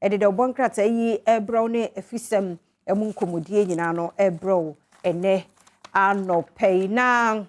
Ɛde dɛ ɔbɔ nkrataa yi ɛbrɛ wo ne afisɛm ɛmu nkɔmmɔdie nyinaa no ɛbrɛ wo ɛnɛ anɔpɛ yi. Na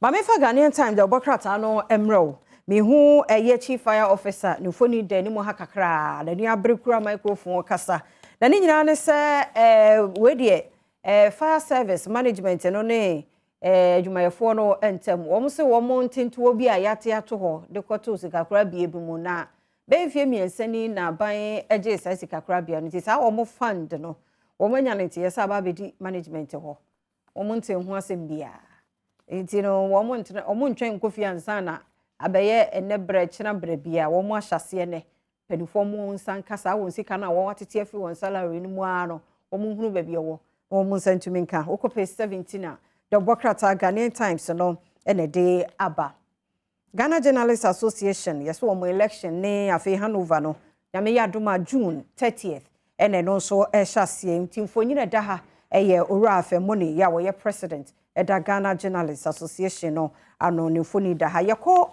maame fa Ghanaian Times de ɔbɔ krataa no mmerɛ wo. Mehu ɛyɛ Chief Fire Officer ne mfoni da anim ha kakraa n'ani abere kura microphone kasa, na ne nyinaa ne sɛ wei deɛ fire service management no ne adwumayɛfoɔ no ntam, wɔn sɛ wɔn ntentoɔ bi a yɛate ato hɔ de kɔto sikakorabea bi mu, na bɛyɛ mfeɛ 3 ni na aban gye saa sikakorabea no, nti saa wɔn fund no wɔn anya no, nti yɛsɛ aba abɛdi management hɔ, wɔn nte ho asɛm biara. Nti no wɔn ntena, wɔn ntwɛn nkɔ fie ansa na abɛyɛ ɛnɛ brɛ kyena brɛ bia. Wɔn ahyɛ aseɛ nɛ mpanimfoɔ mo nsa nka saa wɔn sika no a wɔn atete afiri wɔn salary no mu ara no, wɔn nhunu baabi ɛwɔ na wɔn nsa ntumi nka. Wokɔ page 17 a, dɔbɔ krataa Ghanaian Times no ɛna ɛde aba. Ghana Journalists Association yɛsɛ wɔn election ne afei handover no, Nyame yɛ adom a, June 30th ɛna ɛno nso ɛhyɛ aseɛ. Nti mfonyin ɛda ha ɛyɛ Owura Afɛmoni yɛ a wɔyɛ president ɛda Ghana Journalists Association no ano, ne mfoni da ha. Yɛkɔ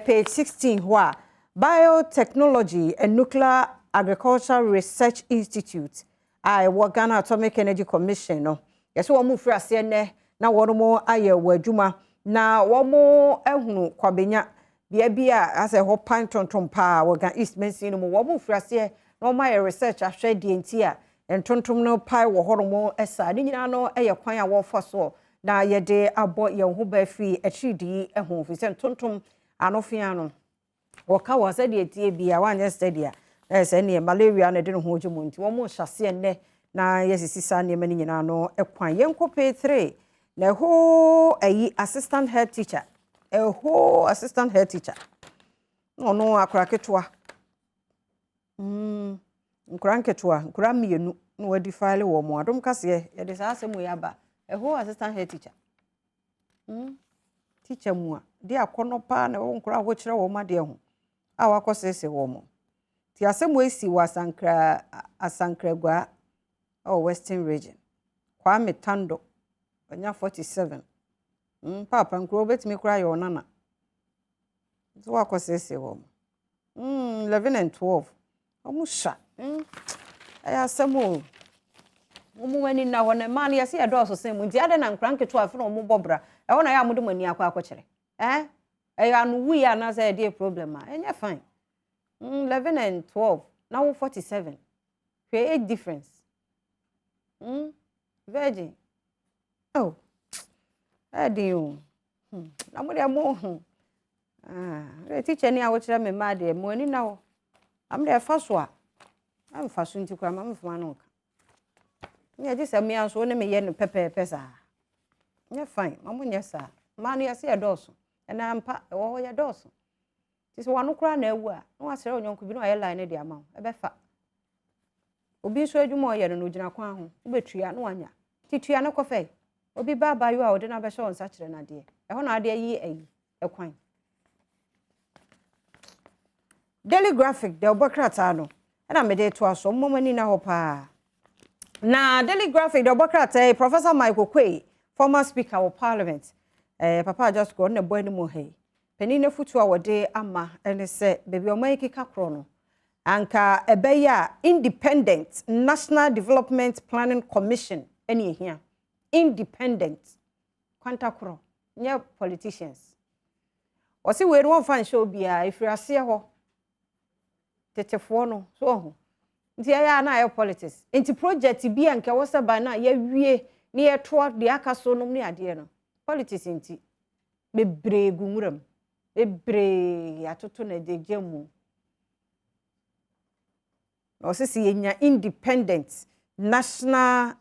page 16 hɔ a, Biotechnology and Nuclear Agriculture Research Institute a ɛwɔ Ghana Atomic Energy Commission no, yɛsɛ wɔn mu firi aseɛ nnɛ na wɔn mo ayɛ wɔ adwuma na wɔn ahunu Kwabenya bea bi a asɛ hɔ pan tontom paa wɔ Ga East mansin no mu. Wɔn mu firi aseɛ na wɔn ayɛ research ahwɛ deɛ nti a ntontom no pae wɔ hɔnom. Ɛsa ne nyinaa no yɛ kwan a wɔrefa soɔ na yɛde abɔ yɛn ho ba firi akyiridii ho, firi sɛ ntontom anofea no wɔka wɔ sɛdeɛ tie bia wanyɛ steady a ɛyɛ sɛ neɛ malaria na ɛde ne ho gye mu. Nti wɔn hyɛ aseɛ nnɛ na yɛsisi saa nneɛma no nyinaa no kwan. Yɛnkɔ page 3 na ɛhɔ ɛyi assistant head teacher, ɛhɔ assistant head teacher na ɔno akora ketewa, nkora nketewa, nkora mmienu na wɔadi file wɔ mo adom kaseɛ. Yɛde saa asɛm wei aba. Ɛhɔ assistant head teacher, teacher mu a de akɔnɔ paa na ɛwɔ nkora a wɔkyerɛ wɔn adeɛ ho a wakɔsiesie wɔn mo. Nti asɛm wei si wɔ Asankra, Asankragua ɛwɔ Western Region. Kwame Tando ɔnya 47. Paapa nkuro wobɛtumi koraa yɛ ɔnana nso wakɔsiesie wɔn 11 and 12, wɔn sua. Ɛyɛ asɛm o. Wɔn mu ani nna hɔ na mmaa no yɛsɛ yɛdɔɔso sɛn mu, nti adɛn na nkora nketewa afei na wɔn bɔ bra ɛhɔ na yɛ a wɔde mo ani akɔ akɔkyerɛ ɛyɛ ano wuyi anaasɛ ɛdeɛ problem a ɛnyɛ fine. 11 and 12 na wo 47, hwɛ age difference. Virgin oh, ɛden o. Na mo deɛ mo ho ah, teacher ni a wokyerɛ me mmaa deɛ mo ani na hɔ am deɛ ɛfa so a ɛmfa so, nti koraa ma mefoma no nka nyɛ gye sɛ mmea nso wo ne meyɛ no pɛpɛɛpɛ saa. Nyɛ fine, ma mo nyɛ saa. Mmaa no yɛsɛ yɛdɔɔso, ɛna mpa ɛwɔ hɔ yɛdɔɔso, nti sɛ wano koraa na awu a na wasrɛ onyɔnko bi na wayɛ line no de ama wo. Ɛbɛfa obi nso adwuma a ɔyɛ no ogyina kwan ho, wobɛtua na wanya, nti tua no kɔfɛ obi ba abayewa a ɔde no abɛhyɛ wɔn nsa kyerɛ no adeɛ ɛhɔ na adeɛ yi ayi ɛkwan. Daily Graphic deɛ ɔbɔ krataa no ɛna mede to aso mmɔm ani na hɔ paa. Na Daily Graphic deɛ ɔbɔ krataa yi, Professor Michael Oquaye, former speaker wɔ parliament, papa Adjasko ɔno na ɛbɔ anim ha yi. Panin n'afutuo a wɔde ama ne sɛ baabi a ɔman yi keka korɔ no, anka ɛbɛyɛ a Independent National Development Planning Commission ɛne ehia, independent kwantakorɔ, nyɛ politicians. Wɔsi wei no wɔmfa nhyɛ obiara, efiri aseɛ hɔ tetefoɔ no so ɔho, nti ɛyɛ a na ayɛ politics. Nti project bi a nka ɛwɔ sɛ ban na yɛwie ne yɛtoa deɛ aka so nom ne adeɛ no, politics nti bebree gu nwura mu, bebree atoto na gyegye mu. Na ɔsɛ sɛ yɛnya Independent National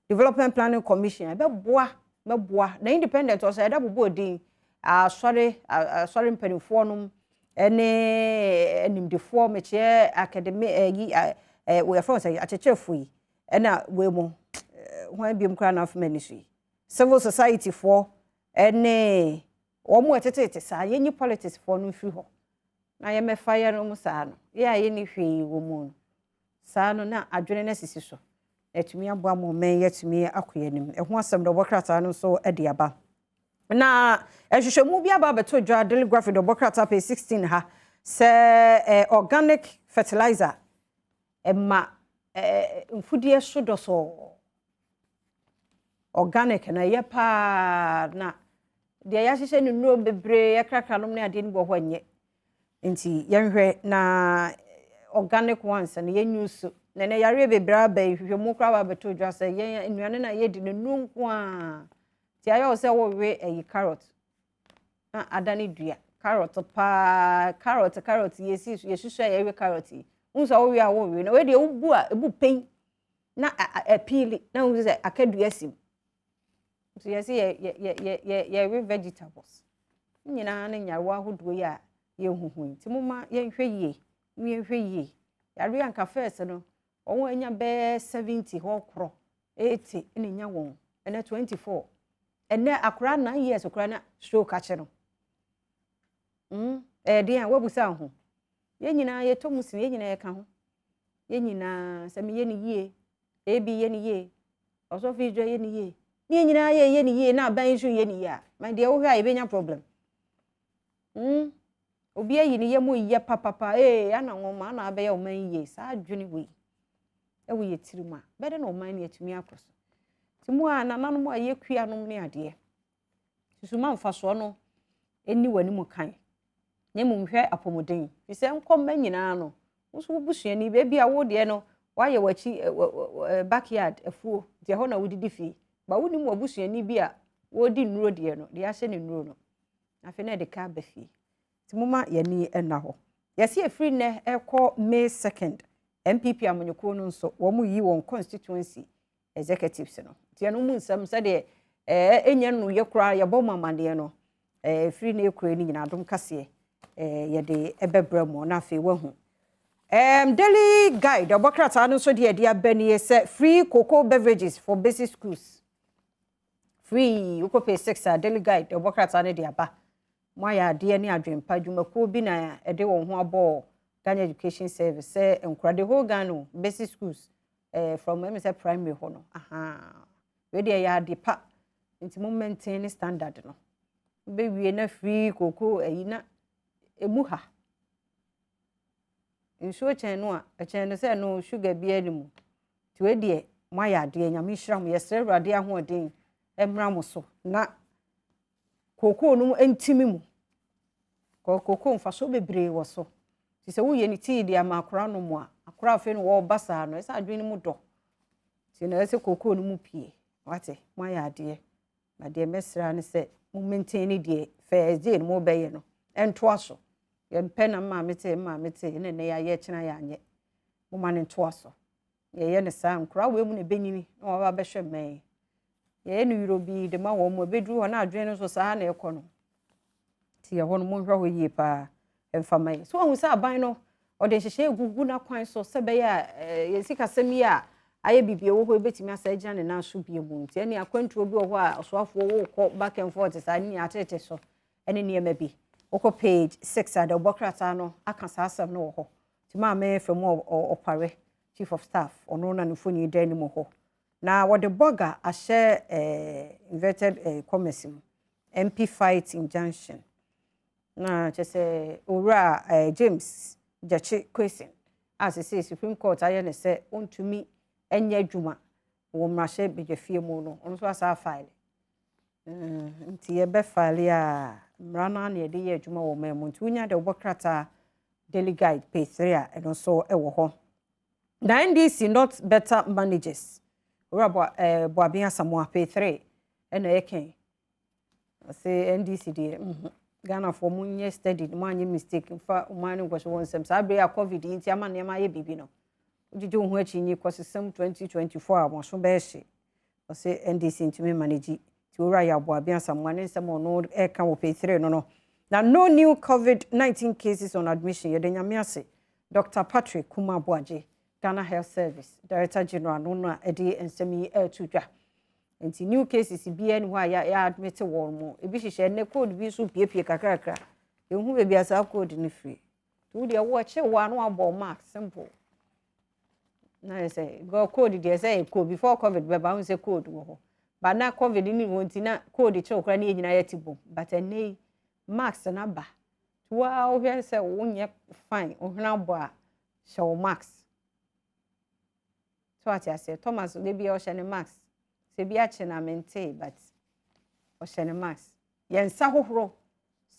Development Planning Commission, ɛbɛboa, bɛboa. Na independent ɔsɛ ɛda bobɔ odin asɔre asɔre mpanimfoɔ nom ɛne animdefoɔ, mekyerɛ academy ɛyi ɛ wɔyɛfrɛ sɛ akyerɛkyerɛfoɔ yi, ɛna wei mu hwan biom koraa na afoma ani so yi, civil society foɔ ɛne wɔn a ɛtetete saa. Yɛnyi politics foɔ no mfiri hɔ na yɛmɛfa yɛn no saa no yɛ a yɛnni hwee wɔ mu no saa no, na adwene no asisi so na atumi aboa ma ɔman yɛatumi akɔ yɛn anim. Ɛho asɛm na ɔbɔ krataa no nso de aba. Na nhwehwɛmu bi aba abɛto dwa. Daily Graphic de ɔbɔ krataa page 16 ha. Sɛ organic fertilizer ɛma mfudeɛ so dɔsɔɔ. Organic na ɛyɛ paa, na deɛ yɛahyehyɛ no nnuro bebree yɛkrakra nom ne adeɛ no bɔ hɔ nyɛ. Nti yɛnhwɛ na organic ones no yɛnyu so. Na ɛnɛ yareɛ bebree aba yi, hwehwɛmu koraa ba bɛtɔ dwa sɛ yɛn nnuane no a yɛdi no nnuro nko a. Nti ayɛ wo sɛ wɔwe ɛyi carrot na adane dua. Carrot paa, carrot carrot yɛsi so yɛhyehyɛ yɛwe carrot yi. Wohu sɛ wowe a wowe na wei deɛ wobu a ebu pɛn na ɛpiili na wohu sɛ aka dua si mu. Nti yɛsi yɛ yɛ yɛ yɛ yɛwe vegetables. Ne nyinaa ne nyarewa ahodoɔ yi a yɛhuhu yi. Nti momma yɛnhwɛ yie, yɛnhwɛ yie. Yareɛ anka first no, wɔn anya bɛyɛ 70 hɔ korɔ, 80 na nya wɔn. Ɛnɛ 24. Ɛnɛ akwaraa 9 years koraa na stroke akye no. Ɛyɛ den a wabusa ho. Yɛn nyinaa yɛtɔ mu sini, yɛn nyinaa yɛka ho. Yɛn nyinaa sɛ meyɛ ne yie, ebi yɛ ne yie, ɔsɔfo Israel yɛ ne yie. Ne yɛn nyinaa yɛ ne yie na aban nso yɛ ne yie a, ma deɛ wohwɛ a yɛbɛnya problem. Obi ayi ne yam yɛ papapa, ee ana nwoma ana abɛyɛ ɔman yie, saa adwene wei ɛwɔ yɛ tirim a, bɛde na ɔman no atumi akɔ so. Nti mu a nananom a yɛkua nom ne adeɛ, susuma mfasoɔ no ɛni w'anim kan. Na mmom hwɛ apɔmuden. Fi sɛ nkɔmma nyinaa no, wo nso wo busuani, baabi a wo deɛ no, woayɛ w'akyi backyard afuo, nti ɛhɔ na wodidi fie. Ba wonim w'abusuani bi a wɔredi nnuro deɛ no, deɛ ahyɛ ne nnuro no. Afei na ɛde ka aba fie. Nti momma yɛni ɛna hɔ. Yɛsi efiri nnɛ ɛkɔ May 2nd, NPP amanyɔkuo no nso, wɔn yi wɔn constituency executives no. Nti ɛno mu nsɛm sɛdeɛ ɛnyɛ no yɛ koraa yɛbɔ mu amaneɛ no, efiri ne ekuro no nyinaa Adom kaseɛ yɛde ɛbɛbrɛ mu na afei wahu. Daily Guide ɔbɔ krataa no nso deɛ yɛde aba nie sɛ free cocoa beverages for basic schools. Free, wokɔ page 6 a, Daily Guide ɔbɔ krataa no de aba. Mo ayɛ adeɛ ne adwempa dwumakuo bi na ɛde wɔn ho abɔ Ghana Education Service sɛ nkora the whole Ghana basic schools from ɛmi sɛ primary hɔ no. Aha, wei deɛ yɛ ade pa, nti mo maintain ne standard no. Wobɛwie na free cocoa ayi na emu ha nsuo kyɛn no a ɛkyɛn no sɛ no sugar bi anim. Nti wei deɛ mo ayɛ adeɛ, Nyame nhyira mo. Yɛsrɛ Awurade ahoɔden mmra mo so na kookoo no ntimi mu. Kookoo mfasoɔ bebree wɔ so. Nti sɛ woyɛ ne tii de ama akora no mu a, akora afei no wɔreba saa no, ɛsɛ adwene no mu dɔ. Nti na ɛsɛ kookoo no mu pie. Wate, mo ayɛ adeɛ. Na deɛ mɛsrɛ ne sɛ mo maintain ne deɛ first day no mo bɛyɛ no ɛntoa so. Yɛmpɛ na maame te maame te na nnɛ yɛayɛ kyena yɛanyɛ. Mo ma no ntoa so. Yɛyɛ ne saa, nkora wei mu na ɛbɛnyini na wɔaba bɛhwɛ mmɛn. Yɛyɛ no yuro bi de ma wɔn mu, ɛbɛduru hɔ na adwene no nso saa na ɛkɔ no. Nti ɛhɔ no monhwɛ hɔ yie paa ɛmfa ma yɛ. So wɔn sɛ aban no ɔde nhyehyɛ egugu n'akwan so sɛ bɛyɛ a yɛn sikasɛm yi a ayɛ biribi ɛwɔ hɔ ebɛtumi asa agyina ne nan so bie mu. Nti ɛne akwantuo bi wɔ hɔ a ɔsoafoɔ wɔrekɔ back and forth saa ne atete so ɛne nneɛma bi. Wokɔ page 6 a, deɛ ɔbɔ krataa no aka saa asɛm no wɔ hɔ. Nti maame fɛ mu ɔpare chief of staff, ɔno na ne mfonini da anim hɔ. Na wɔde bɔga ahyɛ inverted commas mu, MP fight injunction. Na kyerɛ sɛ owura James Gyakye Quayson a sese Supreme Court ayɛ ne sɛ ɔntumi nyɛ adwuma wɔ mmarahyɛ badwafie mu no, ɔno nso asa afile. Nti yɛbɛfile a, mmara no na yɛde yɛ adwuma wɔ ɔman mu. Nti wonya de wobɔ krataa Daily Guide page 3 a, ɛno nso wɔ hɔ. Na NDC not better managers, owura Buaben Asamoah, page 3 ɛna ɛkɛn ɔsɛ NDC deɛ Ghanafoɔ mo nyɛ steady, mo anyɛ mistake mfa ɔman no nkɔhyɛ wɔn nsam. Saa bere a COVID yi nti ama nneɛma ayɛ biribi no, wogyegye wo ho akyi nyi kɔsesɛm 2024 a, wɔn so bɛyɛ hye. Ɔsɛ NDC ntumi manage. Nti owura yɛ Buaben Asamoah ne nsɛm a ɔno ɛka wɔ page 3 no. Na no new COVID-19 cases on admission, yɛde Nyame ase. Dr Patrick Kuma Aboagye, Ghana Health Service Director General no a ɛde nsɛm yi ɛreto dwa. Nti new cases biara ni hɔ a yɛ admit wɔn mu. Ebi hyehyɛ nnɛ code bi nso piepie kakrakra, ehu baabi a saa code no firi. Nti wo deɛ wo akyi wɔ ano abɔ mask, simple. Na yɛ sɛ go code deɛ sɛ yɛ code before COVID bɛba, ho sɛ code wɔ hɔ, but na COVID ni wɔ nti na code kyerɛw koraa ne yɛ nyinaa yɛ ti bom. But ɛnɛ yi mask na ba. Nti Nti wo ara wohwɛ sɛ wonyɛ fine, wo hwene abɔ a, hyɛ wo mask. So ate aseɛ? Thomas da biara ɔhyɛ ne mask. Sɛ bi akye na mentee, but ɔhyɛ ne mask. Yɛn nsa hohoro,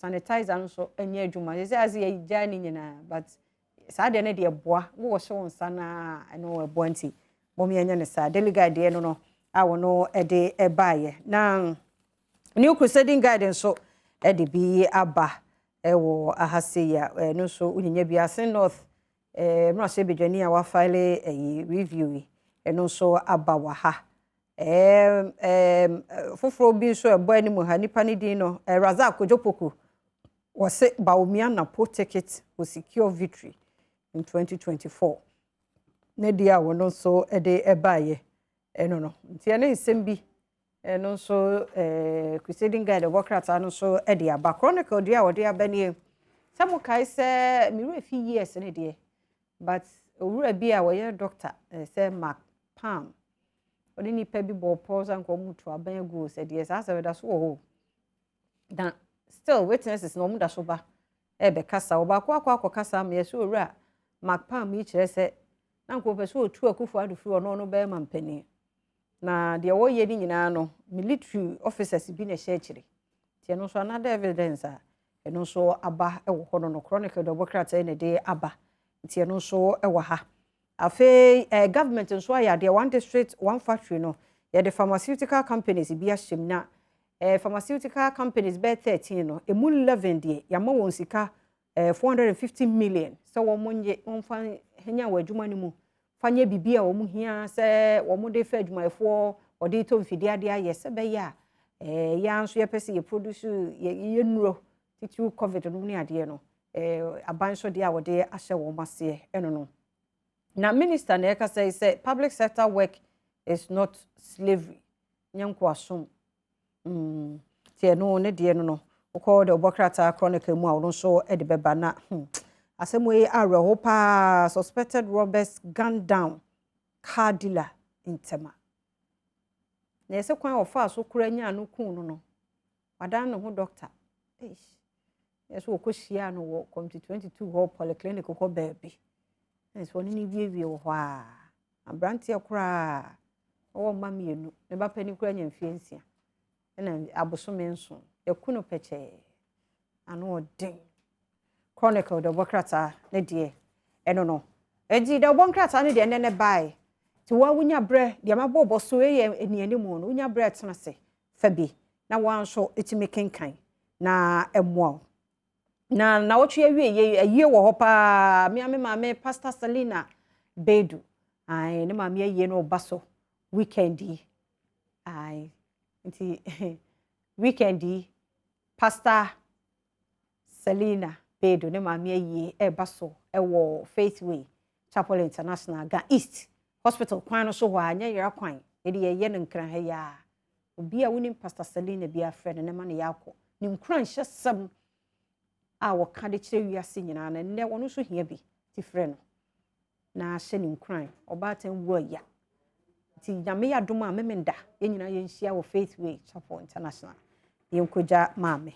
sanitizer no nso nyɛ adwuma. Sɛ ase yɛgyae ne nyinaa, but saa deɛ no deɛ boa. Wowɔ hyɛ wo nsa na ɛno ɛboa, nti mom yɛnyɛ ne saa. Daily Guide deɛ no a wɔno de ɛbaeɛ. Na New Crusading Guide nso de bi aba ɛwɔ ahase yi a ɛno nso wonyinya bi. Assin North mmarahyɛ badwani a wafile ɛyi review yi, ɛno nso aba wɔ ha. ɛɛm ɛɛm foforɔ bi nso ɛbɔ anim ha, nipa ne din no Razak Kojo Poku, wɔse Bawumia Napo ticket will secure victory in 2024. Ne deɛ a wɔno nso de ɛbaeɛ ɛno no. Nti ɛne nsɛm bi ɛno nso Crusading Guide ɛwɔ krataa no nso de aba. Chronicle deɛ a wɔde aba nie, sɛ mokae sɛ mmerɛ fi years ne deɛ, but owura bi a wɔyɛ doctor sɛ Mark Palm, ɔne nipa bi bɔ pɔ sɛ nka ɔmo tu aban agu sɛ deɛ saa sɛ ɛda so wɔ hɔ na still witnesses na ɔmo da so ba ɛbɛkasa. Ɔbaako akɔkasa ama yɛsɛ owura Mark Palm yi kyerɛ sɛ na nka ɔpɛ sɛ ɔtu Akufo Addo firi ɔno bɛyɛ ma mpanin, na deɛ wɔyɛ no nyinaa no, military officers bi na ɛhyɛ akyire. Nti ɛno nso another evidence a ɛno nso aba wɔ hɔ no. Chronicle de ɔbɔ krataa na ɛde aba, nti ɛno nso wɔ ha. Afei government nso ayɛ adeɛ, One District One Factory no, yɛde pharmaceutical companies bi ahyɛ mu, na pharmaceutical companies bɛyɛ 13 no, emu 11 deɛ yɛama wɔn sika 450 million sɛ wɔn nye wɔmfa nya wɔ adwuma no mu, fa nyɛ biribi a wɔn hia sɛ wɔn de fɛ adwumayɛfoɔ, wɔde tɔ mfidie adeɛ ayɛ sɛ bɛyɛ a yɛn nso yɛpɛ sɛ yɛ produce yɛ nnuro, titiriw COVID no ne adeɛ no. Aban nso deɛ a wɔde ahyɛ wɔn aseɛ ɛno no. Na minister na ɛkasa yi sɛ public sector work is not slavery, nyɛ nkoasom. Nti ɛno ne deɛ no, wokɔ de ɔbɔ krataa Chronicle mu a, ɔno nso de bɛba. Na asɛm yi awerɛho paa, suspected robbers gun down car dealer ntɛma na yɛsɛ kwan a ɔfaa so kura nyaa no kun no, wadan ne ho doctor. Yɛsɛ wɔkɔhyia no wɔ Community 22 hɔ, polyclinic hɔ baabi, ɛsɛ ɔne ne wiewie wɔ hɔ a, aberanteɛ koraa ɔwɔ mma 2, ne ba panin koraa nya mfeɛ 6 ɛna abosome 7, yɛku no pɛkyɛɛ. Ano ɔden. Chronicle de ɔbɔ krataa ne deɛ ɛno no. Enti de ɔbɔ nkrataa ne deɛ ɛnɛ ne bae, nti wɔn a wonya berɛ deɛ mabɔ bɔ so yɛ anianim no, wonya berɛ tena ase fa bi na wɔn nso etumi kenkan na ɛmmoa wo. Na nawɔtwe awie yɛ ayie wɔ hɔ paa. Mmea me maame Pastor Selina Bedu, ae, ne maame ayie no ɔba so weekend yi. Ae, nti weekend yi Pastor Selina Bedu ne maame ayie ɛreba so ɛwɔ Faithway Chapel International, Ga East Hospital kwan no so hɔ a, nyɛ yɛrɛ kwan yɛde yɛyɛ no Nkran ha yi a. Obi a wonim Pastor Selina bi afrɛ no ne ma no yɛ akɔ ne nkuranhyɛ sɛm a wɔka de kyerɛ wiase nyinaa no, nnɛ wɔn nso hia bi ti, frɛ no na ahyɛ ne nkuran. Ɔbaatan wu ɔya, nti Nyame yɛ adom a, Memenda yɛn nyinaa yɛnhyia wɔ Faithway Chapel International, yɛnkɔgya maame.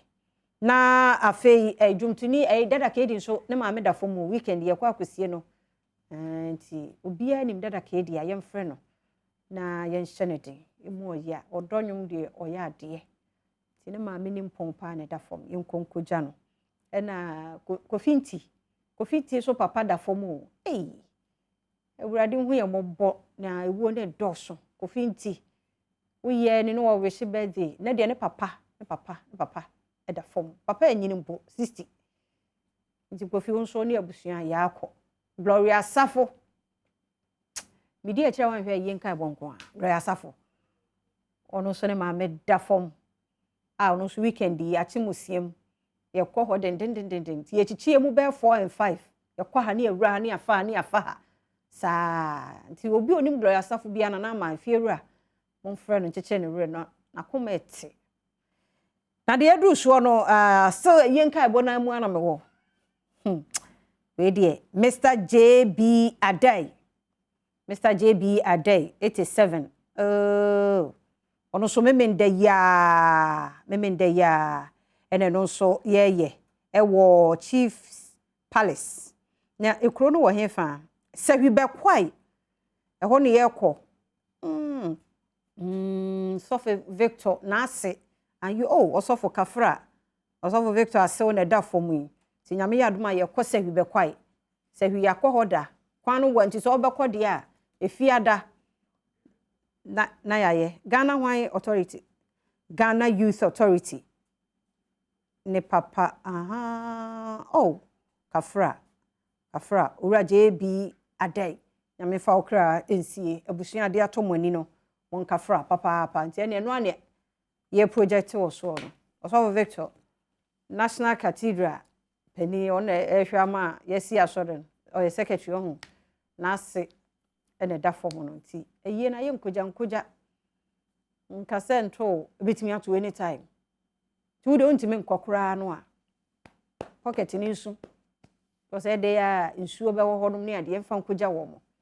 Na afei dwomtoni Dada Kedi nso ne maame da fam, weekend yɛkɔ akɔsie no. Nti obiara nim Dada Kedi a, yɛmfrɛ no na yɛnhyɛ no den emu ɔyɛ a ɔdɔ nnwom deɛ ɔyɛ adeɛ, nti ne maame ne mpɔn paa na ɛda fam, yɛnkɔ nkɔgya no. Ɛna Kofi Nti, Kofi Nti nso papa da fam o. Ei, Awurade hu yɛ mmɔbɔ na ewuo ne dɔɔso. Kofi Nti woyɛ ne no wɔwehye birthday na deɛ ne papa ne papa ne papa ɛda fam, papa anyini mpo 60. Nti Kofi, wo nso ne abusua yɛakɔ. Gloria Asafo, medi akyerɛ wanhwɛ yie nka ɛbɔ nko a. Gloria Asafo, ɔno nso ne maame da fam a, ɔno nso weekend yi akye musiam yɛkɔ hɔ dendendendenden. Nti yɛkyikyi mu bɛyɛ 4 and 5, yɛkɔ ha ne yɛwura ha ne yɛafa ha ne yɛafa ha saa. Nti obi a onim Gloria Asafo bi ana na ama mfie wura, momfrɛ no nkyekyere ne werɛ no, n'akoma ɛte. Na deɛ aduru soɔ no, still yɛn nkaebɔ nan mu ana mewɔ. Wei deɛ Mr JB Adai, Mr JB Adai, 87. Oh, ɔno nso memenda yaa, memenda yaa, ɛna ɛno nso yɛyɛ. Ɛwɔ Chiefs Palace. Na ekuro no wɔ hefa? Sɛhwi Bɛkwae. Ɛhɔ ne yɛrekɔ. Sɔfo Victor n'ase. Ayi oh, ɔsɔfo Kafra. Ɔsɔfo Victor asew na ɛda fam yi. Nti Nyame yɛ adom a yɛkɔ Sɛhwi Bɛkwae. Sɛhwi yɛakɔ hɔ da. Kwan no wɔ nti sɛ wobɛkɔ deɛ a, efiada na yɛayɛ. Ghana Hwan Authority? Ghana Youth Authority. Ne papa, aha, oh, Kafra. Kafra, Owura JB Adai. Nyame fa wo kra nsie. Abusua ade atɔ mo ani no, wɔn kafra papaapa. Nti ɛne ɛno ane yɛ project wɔ soɔ no. Ɔsɔfo Victor, National Cathedral panin, ɔno na ɛhwɛ ama a yɛasi asɔre no. Ɔyɛ secretary ɔho. N'ase ɛna ɛda fam no nti ɛyie na yɛ nkogya nkogya. Nkasɛ nto ebetumi ato anytime. Nti wo de wontumi nkɔ koraa no a, pocket ni nso. Because ɛdɛ a nsuo bɛwɔ hɔnom ne adeɛ mfa nkogya wɔn mo.